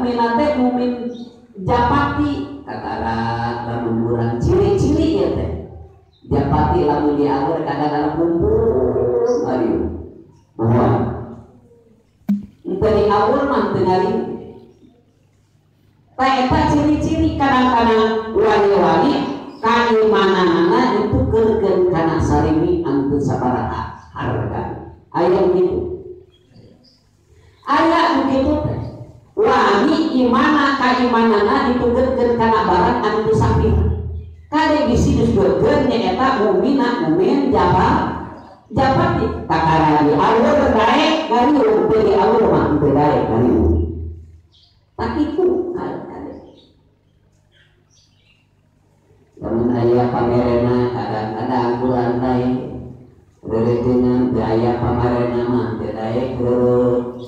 mukmin teh mukmin japati kakara lamun urang ciri-ciri ieu teh japati lamun diawur kadang-kadang kumpul ngariung moal teu diawur mah teu ngariung. Tah eta ciri-ciri kadang-kadang wani-wani kaimananana ditukeurkeun kana sarimi anu teu sabaraha harga. Aya begitu. Aya begitu teh. Wani imana kaimanana ditukeurkeun kana barang anu teu sapira. Kade bisi disebutkeun nyaeta mukmina mukmin japati kakara diawur daek ngariung teu diawur mah teu daek ngariung. Tak itu kade. Lamun aya pamerena kadang-kadang bulan lain reureuteunan teu aya pamerena mah teu daek reureut.